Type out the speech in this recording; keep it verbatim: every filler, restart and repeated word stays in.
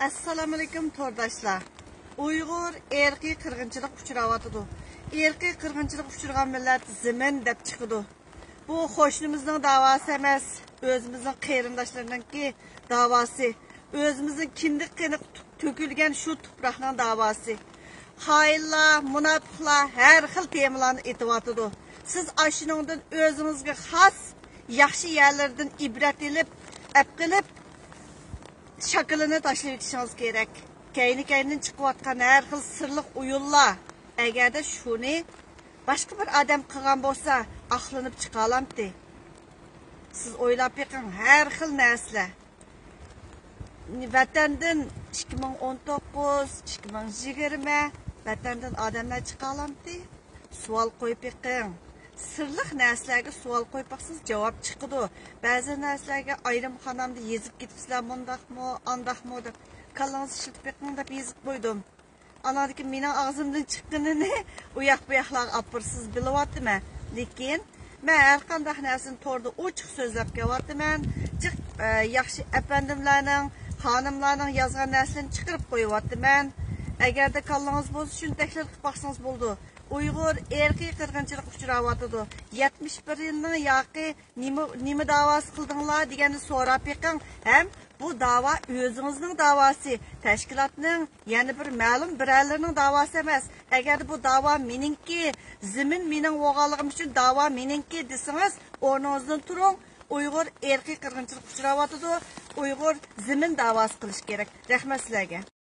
ئەسسالامۇئەلەيكۇم تورداشلار. ئۇيغۇر ئىرقىي قىرغىنچىلىق ئۇچراۋاتىدۇ. ئىرقىي قىرغىنچىلىق ئۇچرىغان مىللەت زېمىن دەپ چىقىدۇ. بۇ قوشنىمىزنىڭ داۋاسى ئەمەس، ئۆزىمىزنىڭ قېرىنداشلىرىنىڭكى داۋاسى. ئۆزىمىزنىڭ كىندىك قېنى تۆكۈلگەن شۇ تۇپراقنىڭ داۋاسى. خائىنلار، مۇناپىقلار ھەر خىل تېمىلارنى ئېتىۋاتىدۇ. سىز ئاشۇنىڭدىن ئۆزىڭىزگە خاس ياخشى يەرلىرىدىن ئىبرەت ئېلىپ، ئەپ قېلىپ، شاكىلىنى تاشلىۋېتىشىڭىز كېرەك. كەينى-كەينىدىن چىقىۋاتقان ھەر خىل سىرلىق ئويۇنلار، ئەگەردە شۇنى باشقا بىر ئادەم قىلغان بولسا، ئاقلىنىپ چىقالامتى؟ سىز ئويلاپ بېقىڭ، ھەر خىل نەرسىلەر. ۋەتەندىن ئىككى مىڭ ئون توققۇز، ئىككى مىڭ يىگىرمە، ۋەتەندىن ئادەملەر چىقالامتى؟ سوئال قويۇپ بېقىڭ. سىرلىق نەرسىلەرگە سوئال قويۇپ باقسىڭىز، جاۋاب چىقىدۇ. بەزى نەرسىلەرگە ئايرىم خانامدا يېزىپ كېتىپسىلەر، مۇنداقمۇ، ئانداقمۇ دەپ، كاللىڭىزنى ئىشلىتىپ بېقىڭ دەپ يېزىپ قويدۇم. ئاناندىكىن مېنىڭ ئاغزىمدىن چىققىنىنى ئۇ ياق بۇ ياقلارغا ئاپىرىسىز بىلىۋاتىمەن. لېكىن مەن ھەر قانداق نەرسىنى توردا ئوچۇق سۆزلەپ كېلىۋاتىمەن. جىق، ئە، ياخشى ئەپەندىملەرنىڭ، خانىملارنىڭ يازغان نەرسىلىرىنى چىقىرىپ قويۇۋاتىمەن. ئەگەردە كاللىڭىز بولسا، شۇنى تەھلىل قىلىپ باقسىڭىز بولىدۇ. ئۇيغۇر ئىرقىي قىرغىنچىلىققا ئۇچراۋاتىدۇ. يەتمىش بىر يىلنىڭ ياقى نېمە، نېمە داۋاسى قىلدىڭلار دېگەننى سوراپ بېقىڭ. ھەم بۇ داۋا ئۆزىڭىزنىڭ داۋاسى، تەشكىلاتنىڭ، يەنە بىر مەلۇم بىرەرلىرىنىڭ داۋاسى ئەمەس. ئەگەردە بۇ داۋا مېنىڭكى، زېمىن مېنىڭ بولغانلىقىم ئۈچۈن داۋا مېنىڭكى دېسىڭىز، ئورنىڭىزدىن تۇرۇڭ. ئۇيغۇر ئىرقىي قىرغىنچىلىققا ئۇچراۋاتىدۇ. ئۇيغۇر زېمىن داۋاسى قىلىش كېرەك. رەھمەت سىلەرگە.